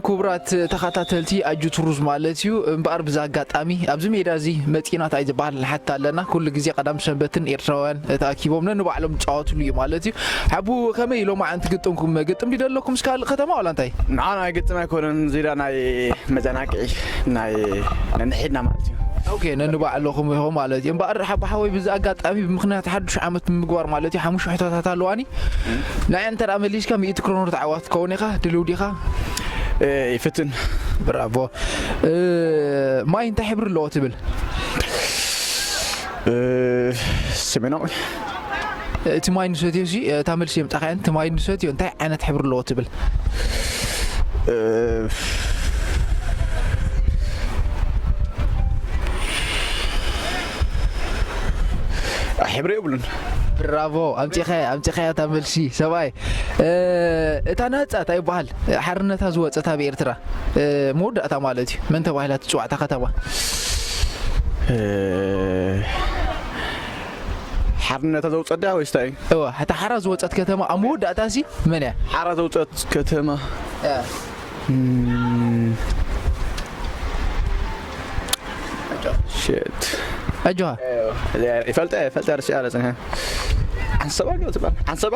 ክቡራት ተኸታተልቲ ኣጁ ትሩዝ ማለት እዩ። እምበኣር ብዛ ኣጋጣሚ ኣብዚ ሜዳ እዚ መፂና እንታይ ዝበሃል ንሓታ ኣለና። ኩሉ ግዜ ቀዳም ሰንበትን ኤርትራውያን ተኣኪቦም ነንባዕሎም ዝጫወትሉ እዩ ማለት እዩ። ሓቡ ከመይ እዩ ሎማዓንቲ ግጥምኩም? ግጥም ድዩ ዘለኩም? እስከ ካልእ ከተማ ዋላ እንታይ? ንዓና ግጥም ኣይኮነን፣ ዚዳ ናይ መዘናግዒ ናይ ነንሕድና ማለት እዩ። ኦኬ፣ ነንባዕልኹም ኢኹም ማለት እዩ። እምበኣር ሓቡ ሓወይ ብዚ ኣጋጣሚ ብምኽንያት ሓዱሽ ዓመት ብምግባር ማለት እዩ ሓሙሽተ ሕቶታት ኣለዋኒ። ንዓይ እንተ ደኣ መሊስካ ሚእቲ ክሮኖ ተዓዋቲ ትኸውን ኢኻ። ድልው ዲኻ? እ፣ ይፍትን። ብራቮ። እ፣ ማይ እንታይ ሕብሪ ኣለዎ ትብል? እ፣ ሰሜናዊ። እቲ ማይ ንሰትዮ ሲ፣ እታ መልሲ የምጻኻያን፣ እቲ ማይ ንሰትዮ እንታይ ዓይነት ሕብሪ ኣለዎ ትብል? እ፣ ሕብሪ የብሉን። ብራቮ፣ ኣምጺኻያ፣ ኣምጺኻያ እታ መልሲ ሰብኣይ። እ፣ እታ ናጻ እንታይ ይበሃል? ሓርነታ ዝወጸት ኣብ ኤርትራ፣ እ፣ መወዳእታ ማለት እዩ። መን ተባሂላ ትጽዋዕ እታ ከተማ? እ፣ ሓርነታ ዘውጸት ድያ ወይስ እንታይ? እወ፣ እታ ሓራ ዝወጸት ከተማ ኣብ መወዳእታ ሲ መን እያ? ሓራ ዘውጸት ከተማ። እ። እም፣ ሽት። ኣጆኻ። ይፈልጠ፣ ይፈልጠ፣ ርሲኣ ለጽንሐ። ዓንሰባ ገ ትባል? ዓንሰባ?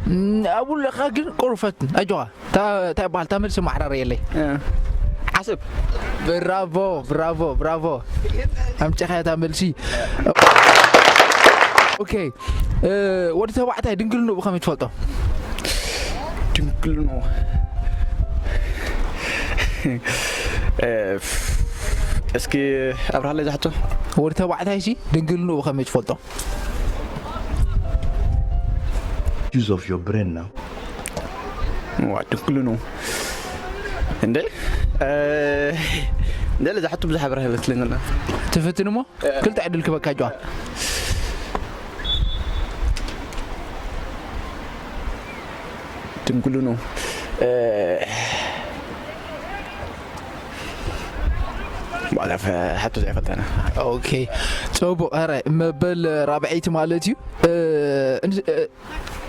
እም፣ ኣብኡ ኣለኻ ግን ቁሩብ ፈትን። ኣጆኻ። ታ-፣ እንታይ ይበሃል? እታ መልሲ ማዕራር የለይ። እ። ዓሰብ። ብራቮ፣ ብራቮ፣ ብራቮ። ኣምጺኻያ እታ መልሲ። ኦኬ። እ፣ ወዲ ተባዕታይ ድንግልንኡ ብኸመይ ትፈልጦ? ድንግልንኡ። እ፣ እስኪ ኣብርሃለይ እዛ ሕቶ። ወዲ ተባዕታይ ሲ ድንግልንኡ ብኸመይ ትፈልጦ? Use of your brain now. ዋ፣ ድንግልንኡ። እንደ፣ እ፣ እንደ ለዛ ሕቶ ብዙሕ ኣብርሃ ይበትለኝ ኣሎ። ትፍትን እሞ? ክልተ ዕድል ክበካ ጆዋ። ድንግልንኡ። እ፣ ባዕላ ፈ-፣ ሕቶ ዘይፈልጠና። ኦኬ። ጽቡቕ። ኧረ፣ መበል ራብዐይቲ ማለት እዩ። እ፣ እንስ-፣ እ፣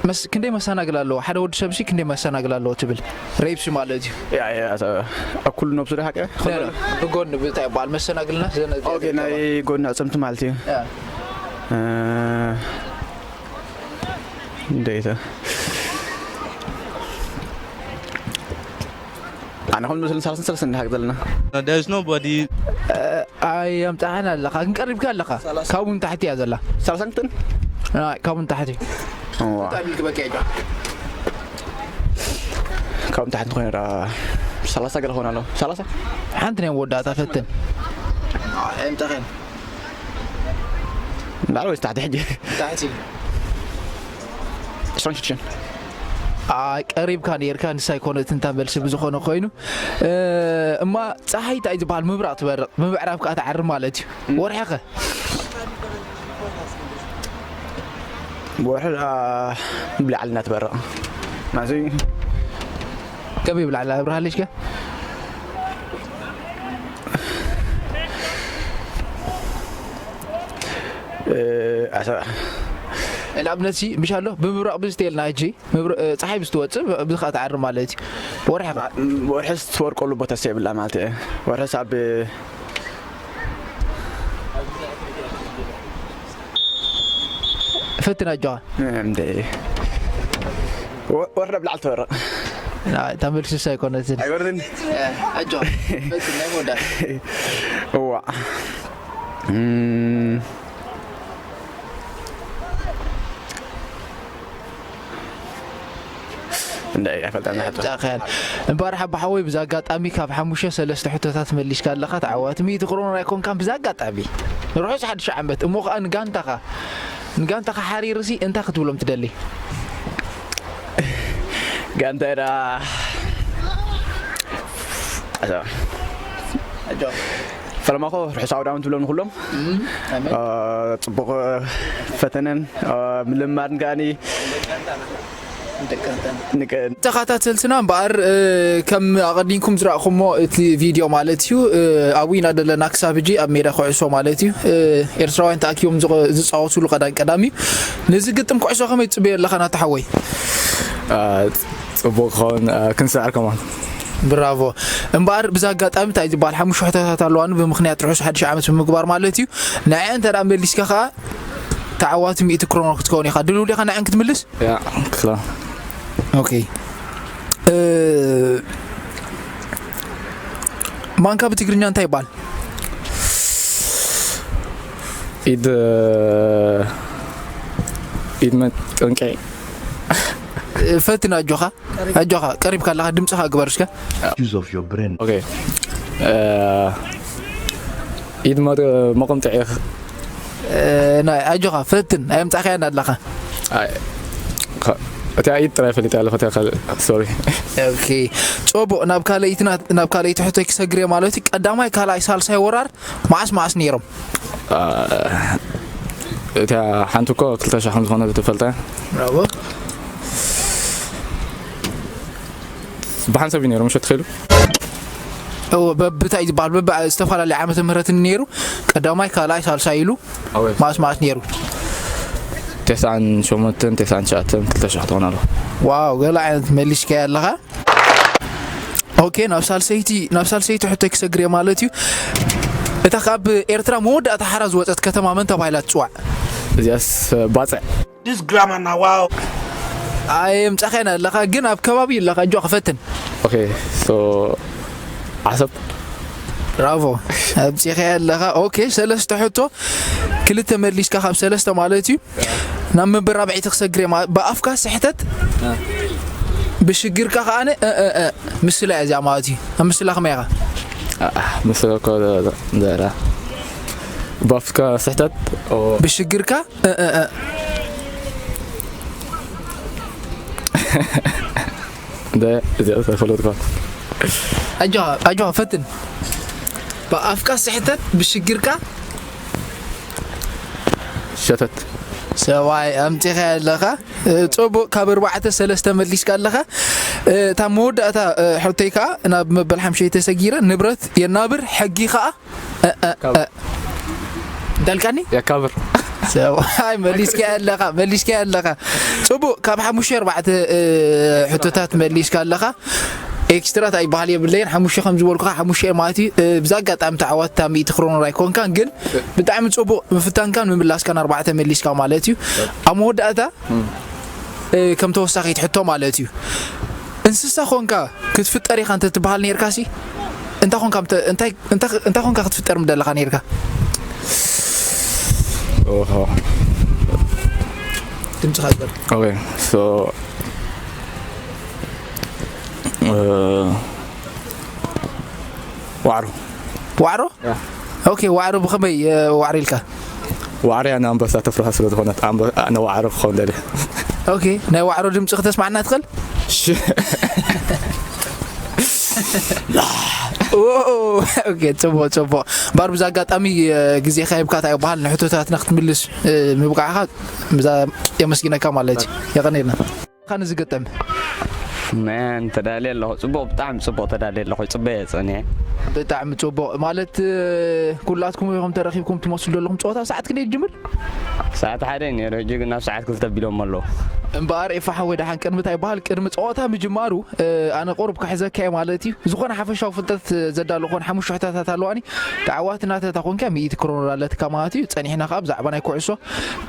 መስ-፣ ክንደይ መሰናግል ኣለዎ? ሓደ ወዲ ሰብሲ ክንደይ መሰናግል ኣለዎ ትብል? ሬፕሲ ማለት እዩ። ያ፣ ያ፣ ያ፣ ኣብ ኩሉ ነብሱ ዶ ሓቀ? ነ-፣ ነ-፣ ብጎኒ ብታይ ይበሃል? መሰናግልና ዘነ-፣ ኦኬ፣ ናይ ጎኒ ኣዕጽምቲ ማለት እዩ። ያ። እ፣ እንዴት? ኣነ ኹን ምስልን ሰላሳን ሰለስተን እንድሃግ ዘለና። There's nobody. እ፣ ኣይ፣ ኣምጻኻን ኣለኻ፣ ግን ቀሪብካ ኣለኻ። ሰላሳ። ካብኡ ንታሕቲ እያ ዘላ። ሰላሳን ክልተን? ኣይ፣ ካብኡ ንታሕቲ። እዋ። እንታይ ቢልክ በቃ ይጫ? ካብኡ ንታሕቲ ኮይኑ ዳ ሰላሳ ገለ ኾን ኣለዉ። ሰላሳ? ሓንቲ ናይ መወዳእታ ፈትን። ኣይ፣ ኣምጻኻን። ላዕሊ ወይስ ታሕቲ ሕጂ? ታሕቲ። ዕስራን ሽዱሽተን። ኣይ፣ ቀሪብካ ነይርካ፣ ንሳ ኣይኮነትን እታ መልሲ ብዝኾነ ኮይኑ። እ፣ እማ ጸሓይ እንታይ ዝበሃል ምብራቕ ትበርቕ፣ ብምዕራብ ከኣ ትዓርብ ማለት እዩ። እም። ወርሒ ኸ? ወርሒ ደኣ ብላዕሊ እናትበርቕ። ማዚ ከመይ ብላዕሊ ኣብርሃለይ እስከ? እ፣ ኣሰ-፣ ንኣብነት ሲ፣ ምሽ ኣሎ፣ ብምብራቕ ብዝተየልና ሕጂ፣ ምብር-፣ እ፣ ጸሓይ ብዝትወጽእ፣ ብ-፣ ብዚ ኸኣ ትዓርብ ማለት እዩ። ወርሒ ኸ? ወርሒ ዝትበርቀሉ ቦታ ሲ የብላ ማለት እየ። ወርሒ ሳብ ፈትን ኣጆኻ። እንዴ። ወ-፣ ወርሒ ኣብ ላዕሊ ትበርቕ። ና-፣ እታ መልስስ ኣይኮነትን። ኣይኮነትን? እ፣ ኣጆኻ። ፈትን ናይ መወዳእታ። እዋ። እም። እንደ ኣይፈልጣን ሕቶ። ብጣዕሚ ኸያል። እምበኣር ሓባ ሓወይ፣ ብዛ ኣጋጣሚ ካብ ሓሙሽተ ሰለስተ ሕቶታት መሊስካ ኣለኻ፣ ተዓዋቲ ሚእቲ ክሮኖ ኣይኮንካን። ብዛ ኣጋጣሚ ንርሑስ ሓድሽ ዓመት፣ እሞ ኸኣ ንጋንታኻ፣ ንጋንታኻ ሓሪርሲ እንታይ ክትብሎም ትደሊ? ጋንታይ ደኣ ኣዛ። ኣጆ። ፈለማኾ ርሑስ ኣውደ ዓመት ትብሎም ንኹሎም። እም፣ ኣሜን። አ፣ ጽቡቕ ፈተነን፣ አ፣ ምልማድን ከኣኒ ተኸታተልትና እምበኣር፣ እ፣ ከም ኣቐዲምኩም ዝረእኹሞ እቲ ቪድዮ ማለት እዩ፣ እ፣ ኣብኡ ኢና ዘለና ክሳብ ሕጂ ኣብ ሜዳ ኩዕሶ ማለት እዩ። እ፣ ኤርትራውያን ተኣኪቦም ዝቐ-፣ ዝጻወቱሉ ቀዳም ቀዳም እዩ። ነዚ ግጥም ኩዕሶ ከመይ ትጽበዮ ኣለኻ ናታ ሓወይ? አ፣ ጽቡቕ ክኸውን፣ አ፣ ክንስዕር ከማን። ብራቮ። እምበኣር ብዛ ኣጋጣሚ እንታይ ዝበሃል ሓሙሽተ ሕቶታት ኣለዋኒ ብምኽንያት ርሑስ ሓድሽ ዓመት ብምግባር ማለት እዩ። ንዐ እንተ ደኣ መሊስካ ከኣ ተዓዋቲ ሚእቲ ክሮኖ ክትከውን ኢኻ። ድልው ዲኻ ንዐን ክትምልስ? ያ፣ ክላ። ኦኬ። እ፣ ማንካ ብትግርኛ እንታይ ይባል? ኢድ፣ ኢድ መጠንቀ-፣ ፈትን ኣጆኻ፣ ኣጆኻ፣ ቀሪብካ ኣለኻ፣ ድምፅኻ ግበር እስከ። Use of your brain. ኦኬ። እ፣ ኢድ መ-፣ መቆምጠዒ። እ፣ ናይ፣ ኣጆኻ፣ ፈትን፣ ኣየምጻእካያን ኣለኻ። ኣይ፣ ከ-፣ እቲኣ ኢድ ጥራይ ፈሊጠ ኣለኹ፣ እቲኣ ካልእ፣ ሶሪ። ኦኬ። ጽቡቕ፣ ናብ ካልኣይትና፣ ናብ ካልኣይቲ ሕቶይ ክሰግር እየ ማለት እዩ። ቀዳማይ፣ ካልኣይ፣ ሳልሳይ ወራር መዓስ መዓስ ነይሮም? አ፣ እታ ሓንቲ እኮ ክልተ ሺሕ ከም ዝኾነ ትፈልጣ። ብራቮ። ብሓንሳብ እዩ ነይሩ፣ ምሸት ኸይሉ። እዎ፣ በብታይ ዝበሃል፣ በብ ዝተፈላለየ ዓመተ ምህረት ነይሩ። ቀዳማይ፣ ካልኣይ፣ ሳልሳይ ኢሉ ኣወይ። ማስ ማስ ነይሩ። ተስዓን ሸሞንተን፣ ተስዓን ትሽዓተን፣ ክልተ ሺሕ ትኾን ኣሎ። ዋው፣ ገለ ዓይነት መሊስካያ ኣለኻ። ኦኬ፣ ናብ ሳልሰይቲ፣ ናብ ሳልሰይቲ ሕቶይ ክሰግር እየ ማለት እዩ። እታ ካብ ኤርትራ መወዳእታ ሓራ ዝወጸት ከተማ መን ተባሂላ ትጽዋዕ? እዚኣስ ባጽዕ። This grammar now, wow. ኣየምጻኻያን ኣለኻ፣ ግን ኣብ ከባቢ ኣለኻ፣ ኣጆኻ ፈትን። ኦኬ፣ so ዓሰብ። ብራቮ፣ ኣምጺኻያ ኣለኻ። ኦኬ፣ ሰለስተ ሕቶ፣ ክልተ መሊስካ ካብ ሰለስተ ማለት እዩ። ናብ መበራብዒቲ ክሰግር እየ ማለት፣ ብኣፍካ ስሕተት፣ እ። ብሽግርካ ከኣ ነ-፣ እ፣ እ፣ እ፣ ምስላ እያ እዚኣ ማለት እዩ። ኣብ ምስላ ከመይ ኢኻ? ኣ፣ ምስላ እኮ ዘ-፣ ዘ-፣ ዘራ። ብኣፍካ ስሕተት፣ ኦ። ብሽግርካ፣ እ፣ እ፣ እ። እንደ፣ እዚኣ ተፈለጥኳ። ኣጆኻ፣ ኣጆኻ፣ ፈትን። ብኣፍካ ስሕተት፣ ብሽግርካ ሸተት። ሰብኣይ፣ ኣምጺኻያ ኣለኻ። እ፣ ጽቡቕ፣ ካብ ኣርባዕተ ሰለስተ መሊስካ ኣለኻ። እ፣ እታ መወዳእታ፣ እ፣ ሕቶይ ከኣ ናብ መበል ሓምሸይ ተሰጊረ፣ ንብረት የናብር፣ ሕጊ ከኣ፣ እ፣ እ፣ ካብ እ። እንዳልካኒ? የካብር። ሰብኣይ፣ መሊስካያ ኣለኻ፣ መሊስካያ ኣለኻ። ጽቡቕ፣ ካብ ሓሙሽተ ኣርባዕተ፣ እ፣ ሕቶታት መሊስካ ኣለኻ። ኤክስትራ እንታይ ይበሃል የብለይን። ሓሙሽተ ከም ዝበልኩኻ፣ ሓሙሽተ ማለት እዩ። እ፣ ብዛ ኣጋጣሚ ተዓዋቲ እታ ሚእቲ ክሮኖ ኣይኮንካን፣ ግን ብጣዕሚ ጽቡቕ ምፍታንካን ምምላስካን ኣርባዕተ መሊስካ ማለት እዩ። ኣብ መወዳእታ፣ እ፣ ከም ተወሳኺት ሕቶ ማለት እዩ። እንስሳ ኮንካ ክትፍጠር ኢኻ እንተ ትበሃል ነይርካሲ፣ እንታይ ኮንካ ምተ-፣ እንታይ፣ እንታይ፣ እንታይ ኮንካ ክትፍጠር ምደለኻ ነይርካ? ኦሆ። ድምፅኻ ግበር። ኦኬ፣ so፣ እ፣ ዋዕሮ። ዋዕሮ? ያ። ኦኬ፣ ዋዕሮ ብኸመይ፣ እ፣ ዋዕሮ ኢልካ? ዋዕሮ እያ ንኣንበሳ ተፍርሃ ስለ ዝኾነት፣ ኣንበ-፣ ኣነ ዋዕሮ ክኸውን ደልየ። ኦኬ፣ ናይ ዋዕሮ ድምፂ ክተስማዕና ትኽእል? ሽ-፣ ኦ፣ ኦኬ፣ ጽቡቕ፣ ጽቡቕ። እምበኣር ብዛ ኣጋጣሚ፣ እ፣ ግዜኻ ሂብካ እንታይ ይበሃል ንሕቶታትና ክትምልስ፣ እ፣ ምብቃዕኻ ብዛ የመስግነካ ማለት እዩ። የቐንየልና። ኻን ዝግጥም? ማን፣ ተዳልየ ኣለኹ። ጽቡቕ፣ ብጣዕሚ ጽቡቕ ተዳልየ ኣለኹ። ይጽበየ ጸኒሐ። ብጣዕሚ ጽቡቕ። ማለት፣ እ፣ ኩላትኩም ኢኹም ተረኺብኩም ትመስሉ ዘለኹም። ጸወታ ሰዓት ክንደይ ይጅምር? ሰዓት ሓደ እዩ ነይሩ፣ ሕጂ ግን ናብ ሰዓት ክልተ ኣቢሎም ኣለዉ። እምበኣር ኤፋ ሓወይ፣ ደሓን ቅድሚ እንታይ ይበሃል፣ ቅድሚ ጸወታ ምጅማሩ፣ እ፣ ኣነ ቁሩብ ክሕዘካ እየ ማለት እዩ። ዝኾነ ሓፈሻዊ ፍልጠት፣ እ፣ ዘዳሉ ኾን ሓሙሽተ ሕቶታት ኣለዋኒ። ተዓዋቲ ናተታ ኾንካ ሚእቲ ክሮኖ ኣለትካ ማለት እዩ። ጸኒሕና ኸኣ ብዛዕባ ናይ ኩዕሶ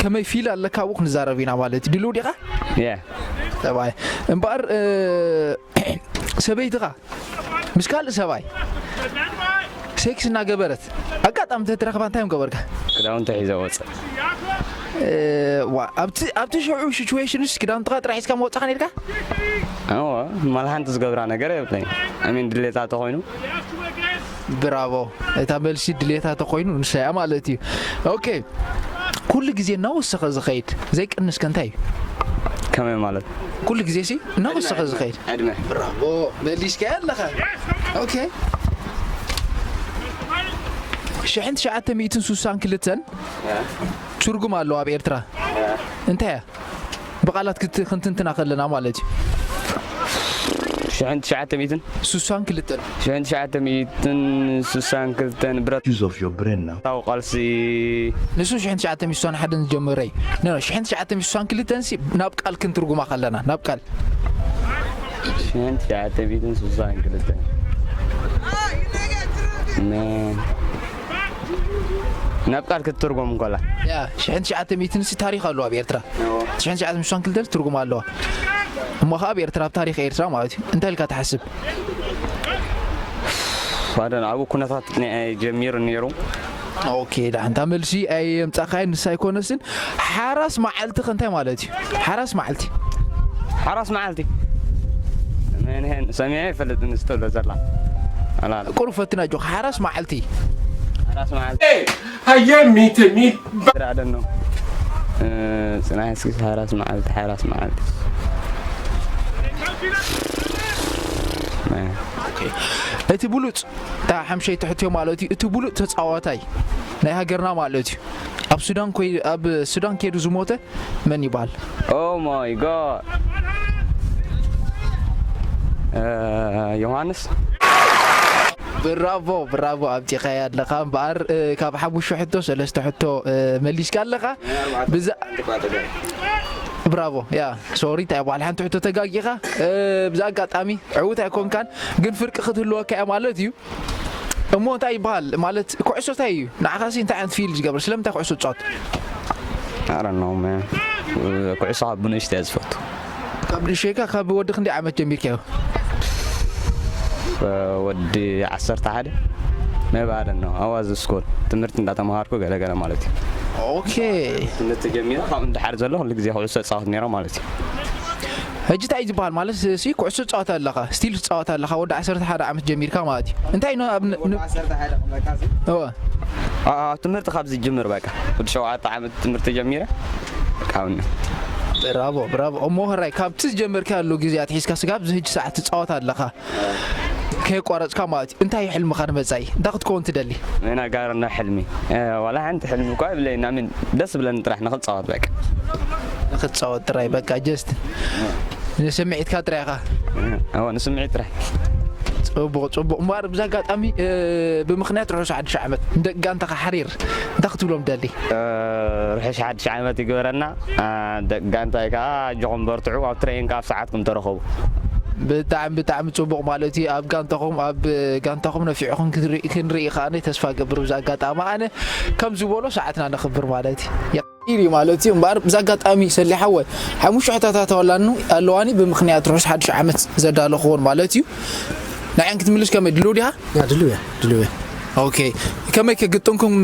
ከመይ ፊል ኣለካ ኣብኡ ክንዛረብ ኢና ማለት እዩ። ድልው ዲኻ? የ። ሰብኣይ። እምበኣር፣ እ፣ ሰበይትኻ ምስ ካልእ ሰብኣይ ሴክስ እናገበረት ኣጋጣሚ ተትረኽባ እንታይ ምገበርካ? ክዳውንቲ ሒዘ ወፅእ። እ፣ ዋ፣ ኣብቲ፣ ኣብቲ ሽዑ ሲቹዌሽንስ ክዳውንትኻ ጥራሕ ሒዝካ ምወፅእኻ ነይርካ? እወ፣ ማል ሓንቲ ዝገብራ ነገር የብለይን። ኣሚን ድሌታ ተኾይኑ። ብራቮ። እታ መልሲ ድሌታ ተኾይኑ ንሳ እያ ማለት እዩ። ኦኬ። ኩሉ ግዜ እናወሰኸ ዝኸይድ ዘይቅንስ ከ እንታይ እዩ? ከመይ ማለት? ኩሉ ግዜ ሲ እናወሰኸ ዝኸይድ። ዕድመ። ብራቮ፣ መሊስካዮ ኣለኻ። ኦኬ። ሽሕን ትሽዓተ ሚእትን ስሳን ክልተን እ። ትርጉም ኣለዋ ኣብ ኤርትራ። እ። እንታይ እያ? ብቓላት ክት- ክንትንትና ከለና ማለት እዩ። ሽሕን ትሽዓተ ሚእትን ስሳን ክልተን ሽሕን ትሽዓተ ሚእትን ስሳን ክልተን ብረት Use of your brain now. ታው ቃልሲ ንሱ ሽሕን ትሽዓተ ሚእትን ስሳን ሓደን ዝጀመረ እዩ። ነ ሽሕን ትሽዓተ ሚእትን ስሳን ክልተን ሲ ናብ ቃል ክንትርጉማ ከለና ናብ ቃል ሽሕን ትሽዓተ ሚእትን ስሳን ክልተን ነ- ናብ ቃል ክትትርጎም እንኮላ ያ ሽሕን ትሽዓተ ሚእትን ሲ ታሪኽ ኣለዋ ኣብ ኤርትራ። ሽሕን ትሽዓተ ሚእትን ስሳን ክልተን ትርጉም ኣለዋ። እሞ ከዓ ኣብ ኤርትራ ኣብ ታሪኽ ኤርትራ ማለት እዩ እንታይ ኢልካ ትሓስብ? ዋደን ኣብኡ ኩነታት ነ- ጀሚሩ ነይሩ። ኦኬ ዳሕንታ መልሲ ኣየምፃእካይ ንሳ ኣይኮነስን። ሓራስ መዓልቲ ከ እንታይ ማለት እዩ? ሓራስ መዓልቲ ሓራስ መዓልቲ መንሄን ሰሚዐ ይፈልጥ ንስተሎ ዘላ ኣላለ ቁሩብ ፈትና ጆክ ሓራስ መዓልቲ ሓራስ መዓልቲ Hey, I am meeting me. ራደን ነው ጽናሕ እስኪ ሓራስ መዓልቲ ሓራስ መዓልቲ እቲ ብሉፅ እታ ሓምሸይቲ ሕትዮ ማለት እዩ። እቲ ብሉፅ ተፃዋታይ ናይ ሃገርና ማለት እዩ። ኣብ ሱዳን ኮይ ኣብ ሱዳን ከይዱ ዝሞተ መን ይበሃል? Oh my god ዮሃንስ ብራቮ ብራቮ ኣብፂኻያ ኣለኻ እምበኣር ካብ ሓሙሽተ ሕቶ ሰለስተ ሕቶ መሊስካ ኣለኻ። ብራቮ ያ ሶሪ እንታይ በዓል ሓንቲ ሕቶ ተጋጊኻ። ብዛ ኣጋጣሚ ዕውት ኣይኮንካን ግን ፍርቂ ክትህልወካ እያ ማለት እዩ። እሞ እንታይ ይበሃል ማለት ኩዕሶ እንታይ እዩ? ንዓኻሲ እንታይ ዓይነት ፊል ዝገብር ስለምንታይ ኩዕሶ ትፃወት? ኣረ ነው ኩዕሶ ካብ ብንእሽተ እየ ዝፈቱ ካብ ድሸካ ካብ ወዲ ክንደይ ዓመት ጀሚርካዮ? ወዲ ዓሰርተ ሓደ መባለ ነው ኣዋዝ ስኮል ትምህርቲ እንዳተምሃርኩ ገለገለ ማለት እዩ። ኦኬ ትምህርቲ ጀሚረ ካብ እንድሓር ዘሎ ኩሉ ግዜ ኩዕሶ ፃወት ነይረ ማለት እዩ። ሕጂ እንታይ እዩ ዝበሃል ማለት ሲ ኩዕሶ ትፃወት ኣለኻ ስቲል ትፃወት ኣለኻ ወዲ ዓሰርተ ሓደ ዓመት ጀሚርካ ማለት እዩ። እንታይ ነው ኣብ ን- ን- እወ። ኣብ ትምህርቲ ካብ ዝጅምር በቃ ወዲ ሸውዓተ ዓመት ትምህርቲ ጀሚረ ካብነ ብራቮ ብራቮ እሞ ህራይ ካብቲ ዝጀመርካ ያሉ ግዜ ኣትሒዝካ ስጋብ ዝህጂ ሰዓት ትፃወት ኣለኻ። ከየቋረፅካ ማለት እዩ እንታይ እዩ ሕልምኻ ንመፃኢ እንታይ ክትከውን ትደሊ? መናጋር እና ሕልሚ ዋላ ሓንቲ ሕልሚ እኳ ይብለይ ናምን ደስ ብለኒ ጥራሕ ንክፃወት በቃ ንክትፃወት ጥራይ በቃ ጀስት ንስምዒትካ ጥራይ ኢኻ። ኣዎ ንስምዒት ጥራሕ ፅቡቅ ፅቡቅ እምበኣር ብዛ ኣጋጣሚ ብምክንያት ርሑስ ሓድሽ ዓመት ንደቂ ጋንታኻ ሓሪር እንታይ ክትብሎም ደሊ? ርሑስ ሓድሽ ዓመት ይግበረና። ደቂ ጋንታይ ከዓ ኣጆኹም በርትዑ ኣብ ትሬኒንግ ከዓ ኣብ ሰዓትኩም ተረኸቡ። ብጣዕሚ ብጣዕሚ ፅቡቅ ማለት እዩ ኣብ ጋንታኹም ኣብ ጋንታኹም ነፊዕኹም ክንርኢ ከዓ ተስፋ ገብር ብዛ ኣጋጣሚ ኣነ ከም ዝበሎ ሰዓትና ነኽብር ማለት እዩ። ኢሉ ማለት እዩ እምበኣር ብዛ ኣጋጣሚ ሰሊ ሓወይ ሓሙሽተ ሕቶታት ኣለዋኒ ኣለዋኒ ብምክንያት ርሑስ ሓድሽ ዓመት ዘዳለኽዎን ማለት እዩ። ንዓን ክትምልስ ከመይ ድልው ዲኻ? ያ ድልው እያ ድልው እያ። ኦኬ ከመይ ከግጥምኩም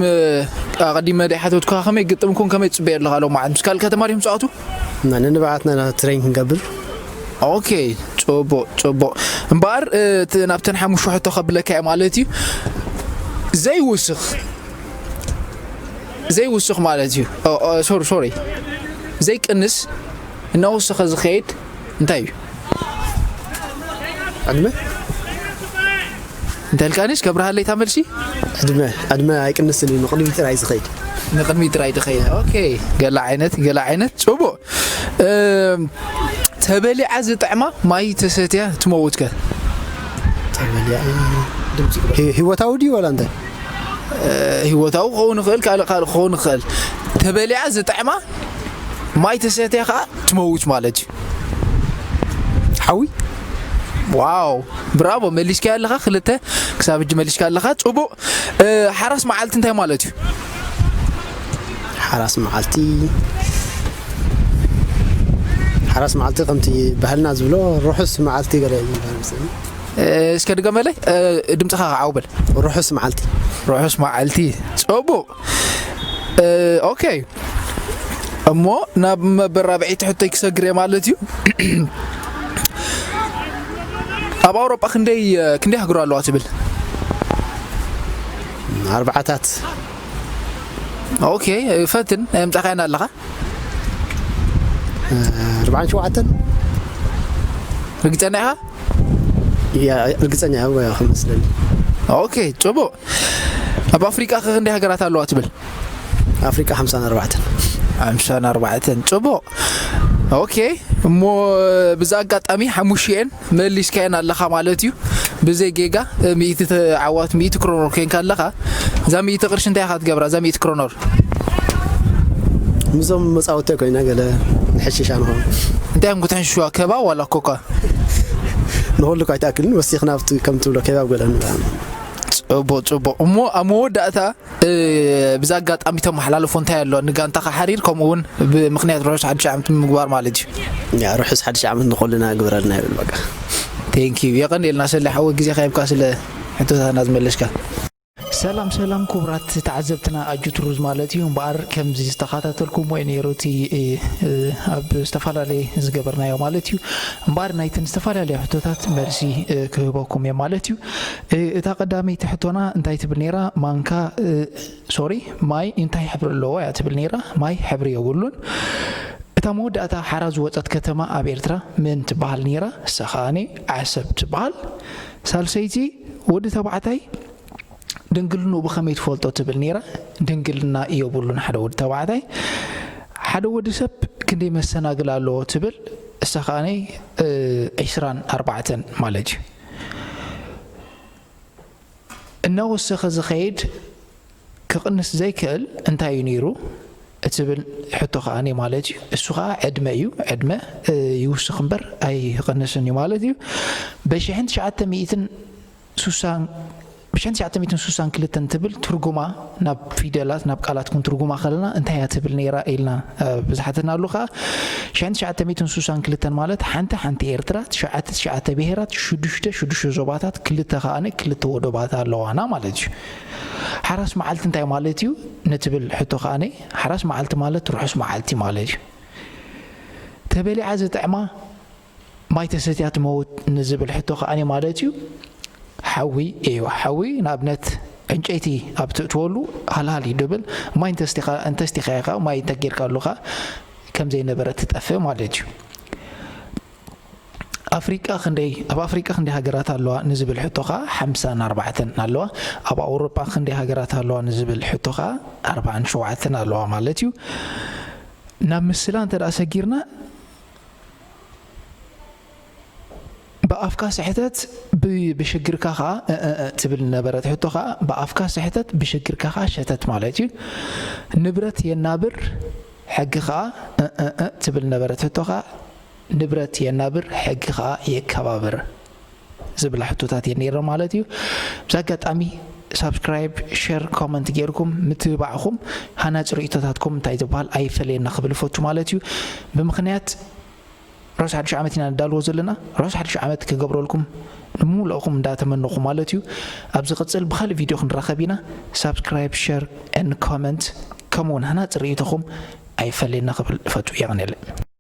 ኣቐዲመ ዳይ ሓተትኩኻ ከመይ ግጥምኩም ከመይ ትፅበየ ኣለኻ ሎም መዓልቲ ምስ ካልእ ከተማ ድዮም ዝፃወቱ? እና ነንባዓትና ኢና ትሬን ክንገብር። ኦኬ ፅቡቅ ፅቡቅ እምበኣር ናብተን ሓሙሽተ ሕቶ ከብለካ እየ ማለት እዩ። ዘይውስኽ ዘይውስኽ ማለት እዩ። ሶሪ ሶሪ ዘይቅንስ እናወሰኸ ዝኸይድ እንታይ እዩ? ዕድመ እንተልካኒስ ከብርሃለይ ታመልሲ ዕድመ ዕድመ ኣይቅንስን እዩ ንቕድሚ ጥራይ ዝኸይድ። ንቕድሚ ጥራይ ዝኸይድ። ኦኬ ገለ ዓይነት ገለ ዓይነት ጽቡቕ። ተበሊዓ ዝጥዕማ ማይ ተሰትያ ትመውት ከ? ተበሊዓ ህይወታዊ ድዩ ዋላ እንታይ? ህይወታዊ ክኸውን ይኽእል ካልእ ካልእ ክኸውን ይኽእል። ተበሊዓ ዝጥዕማ ማይ ተሰትያ ከዓ ትመውት ማለት እዩ። ሓዊ ዋው ብራቮ መሊስካ ኣለኻ ክልተ ክሳብ ሕጂ መሊስካ ኣለኻ ጽቡቕ። ሓራስ መዓልቲ እንታይ ማለት እዩ? ሓራስ መዓልቲ ሓራስ መዓልቲ ከምቲ ባህልና ዝብሎ ርሑስ መዓልቲ ገለ እዩ ዝበሃል መስለኒ። እስከ ድገመለይ ድምፅኻ ክዓው በል። ርሑስ መዓልቲ ርሑስ መዓልቲ ፅቡቕ። ኦኬ እሞ ናብ መበራብዒቲ ሕቶይ ክሰግር እየ ማለት እዩ። ኣብ ኣውሮጳ ክንደይ ክንደይ ሃገሩ ኣለዋ ትብል? ኣርባዓታት ኦኬ ፈትን ኣምጻኻየና ኣለኻ። ኣርባዓን ሸውዓተን ርግጸና ኢኻ? ያ ርግጸኛ እያ ወይ ክመስለኒ። ኦኬ ጽቡቕ። ኣብ ኣፍሪቃ ከ ክንደይ ሃገራት ኣለዋ ትብል? ኣፍሪቃ ሓምሳን ኣርባዕተን ሓምሳን ኣርባዕተን ጽቡቕ። ኦኬ፣ እሞ ብዛ ኣጋጣሚ ሓሙሽኤን መሊስካየን ኣለኻ ማለት እዩ። ብዘይ ጌጋ ሚእቲ ተዓዋት ሚእቲ ክሮኖር ኮንካ ኣለኻ። እዛ ሚእቲ ቅርሺ እንታይ ኢኻ ትገብራ? እዛ ሚእቲ ክሮኖር ምዞም መፃወቲ ኮይና ገለ ንሕሽሻ ንኾን እንታይ እዮም ክትሕሽዋ? ከባ ዋላ ኮካ? ንኹሉ እኳ ኣይትኣክልን ወሲኽና ኣብቲ ከም ትብሎ ከባብ ገለ ንብላ ጽቡቅ ጽቡቅ። እሞ ኣብ መወዳእታ ብዛ ኣጋጣሚ ተመሓላልፎ እንታይ ኣሎ ንጋንታኻ ሓሪር፣ ከምኡ እውን ብምክንያት ርሑስ ሓድሽ ዓመት ምግባር ማለት እዩ። ያ ርሑስ ሓድሽ ዓመት ንኹልና ግበረልና ይብል በቃ። ቴንኪዩ፣ የቐንየልና ሰለ ሓወ፣ ግዜኻ ሂብካ ስለ ሕቶታትና ዝመለስካ። ሰላም ሰላም ክቡራት ተዓዘብትና ኣጁት ሩዝ ማለት እዩ። እምበኣር ከምዚ ዝተኸታተልኩሞ እዩ ነይሩ እቲ ኣብ ዝተፈላለየ ዝገበርናዮ ማለት እዩ። እምበኣር ናይተን ዝተፈላለያ ሕቶታት መልሲ ክህበኩም እየ ማለት እዩ። እታ ቀዳመይቲ ሕቶና እንታይ ትብል ነይራ? ማንካ ሶሪ ማይ እንታይ ሕብሪ ኣለዎ እያ ትብል ነይራ። ማይ ሕብሪ የብሉን። እታ መወዳእታ ሓራ ዝወፀት ከተማ ኣብ ኤርትራ መን ትበሃል ነይራ? ሰኻኔ ዓሰብ ትበሃል። ሳልሰይቲ ወዲ ተባዕታይ ድንግልንኡ ብኸመይ ትፈልጦ ትብል ነይራ። ድንግልና የብሉን ሓደ ወዲ ተባዕታይ። ሓደ ወዲ ሰብ ክንደይ መሰናግል ኣለዎ ትብል እሳ ከዓነይ ዒስራን ኣርባዕተን ማለት እዩ። እናወሰኸ ዝኸይድ ክቕንስ ዘይክእል እንታይ እዩ ነይሩ እትብል ሕቶ ከዓኒ ማለት እዩ። እሱ ከዓ ዕድመ እዩ። ዕድመ ይውስኽ እምበር ኣይቕንስን እዩ ማለት እዩ። ብሽሕን ትሽዓተ ሚእትን ሱሳን ብሽሕን ትሽዓተ ሚእትን ሱሳን ክልተን ትብል ትርጉማ ናብ ፊደላት ናብ ቃላት ኩን ትርጉማ ከለና እንታይ እያ ትብል ነይራ ኢልና ብዝሓተናሉ ከዓ ሽሕን ትሽዓተ ሚእትን ሱሳን ክልተን ማለት ሓንቲ ሓንቲ ኤርትራ ትሽዓተ ትሽዓተ ብሄራት ሽዱሽተ ሽዱሽተ ዞባታት ክልተ ከዓኒ ክልተ ወደባት ኣለዋና ማለት እዩ። ሓራስ መዓልቲ እንታይ ማለት እዩ ንትብል ሕቶ ከዓኒ ሓራስ መዓልቲ ማለት ርሑስ መዓልቲ ማለት እዩ። ተበሊዓ ዝጥዕማ ማይ ተሰትያ ትመውት ንዝብል ሕቶ ከዓኒ ማለት እዩ። ሓዊ እዩ። ሓዊ ንኣብነት ዕንጨይቲ ኣብ ትእትወሉ ሃልሃል እዩ ድብል ማይ እንተስቲኻ ኢኻ ማይ እንተጌርካሉ ከዓ ከም ዘይነበረ ትጠፍእ ማለት እዩ። ኣፍሪቃ ክንደይ ኣብ ኣፍሪቃ ክንደይ ሃገራት ኣለዋ ንዝብል ሕቶ ከዓ ሓምሳን ኣርባዕተን ኣለዋ። ኣብ ኣውሮጳ ክንደይ ሃገራት ኣለዋ ንዝብል ሕቶ ከዓ ኣርባዓን ሸውዓተን ኣለዋ ማለት እዩ። ናብ ምስላ እንተ ደኣ ሰጊርና ብኣፍካ ስሕተት ብሽግርካ ከዓ ትብል ነበረት ሕቶ ከዓ ብኣፍካ ስሕተት ብሽግርካ ከዓ ሸተት ማለት እዩ። ንብረት የናብር ሕጊ ከዓ ትብል ነበረት ሕቶ ከዓ ንብረት የናብር ሕጊ ከዓ የከባብር ዝብላ ሕቶታት እየን ነይረ ማለት እዩ። ብዚ ኣጋጣሚ ሳብስክራይብ ሸር ኮመንት ጌርኩም ምትብባዕኹም ሃናፂ ርእቶታትኩም እንታይ ዝበሃል ኣይፈለየና ክብል እፈቱ ማለት እዩ። ብምክንያት ርሑስ ሓድሽ ዓመት ኢና ንዳልዎ ዘለና። ርሑስ ሓድሽ ዓመት ክገብረልኩም ንምሉእኹም እንዳተመነኹ ማለት እዩ። ኣብ ዝቕፅል ብካልእ ቪድዮ ክንራኸብ ኢና። ሳብስክራይብ ሸር ን ኮመንት ከምኡ እውን ሃናፂ ርእቶኹም ኣይፈለየና ክብል እፈቱ። የቐንየለይ።